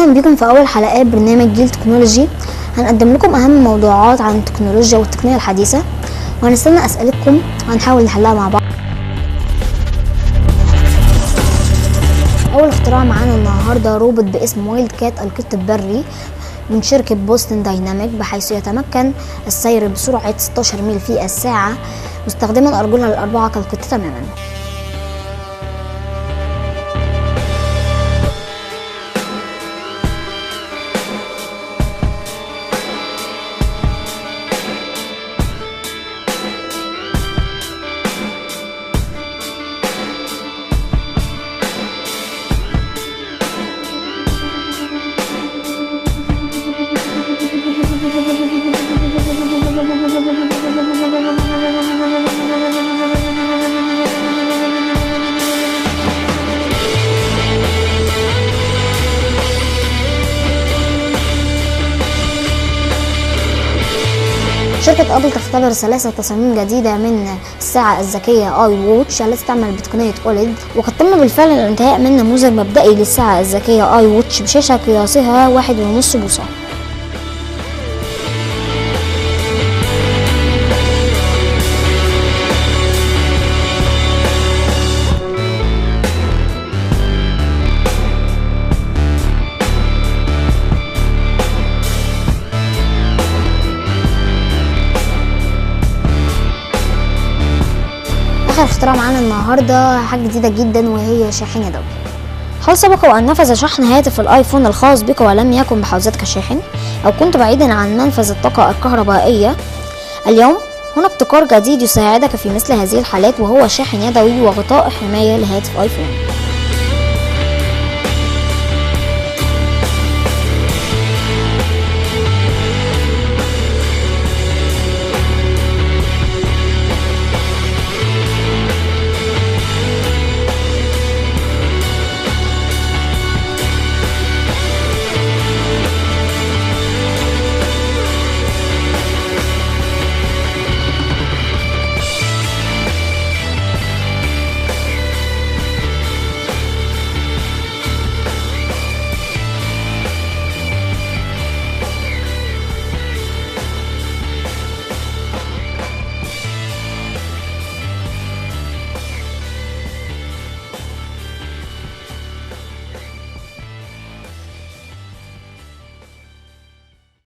اهلا بكم في اول حلقات برنامج جيل تكنولوجي. هنقدم لكم اهم موضوعات عن التكنولوجيا والتقنية الحديثة، وهنستنى اسئلتكم وهنحاول نحلها مع بعض. اول اختراع معانا النهارده روبوت باسم Wildcat القط البري من شركة Boston Dynamics، بحيث يتمكن السير بسرعة 16 ميل في الساعة مستخدما أرجلها الأربعة كالقط تماما. شركة أبل تختبر 3 تصاميم جديدة من الساعة الذكية iWatch التي تعمل بتقنية OLED، وقد تم بالفعل الانتهاء من نموذج مبدئي للساعة الذكية iWatch بشاشة قياسها 1.5 بوصة. آخر اختراع معانا النهارده حاجة جديدة جدا، وهي شاحن يدوي. هل سبق وأن نفذ شحن هاتف الآيفون الخاص بك ولم يكن بحوزتك شاحن، أو كنت بعيدا عن منفذ الطاقة الكهربائية؟ اليوم هنا ابتكار جديد يساعدك في مثل هذه الحالات، وهو شاحن يدوي وغطاء حماية لهاتف آيفون.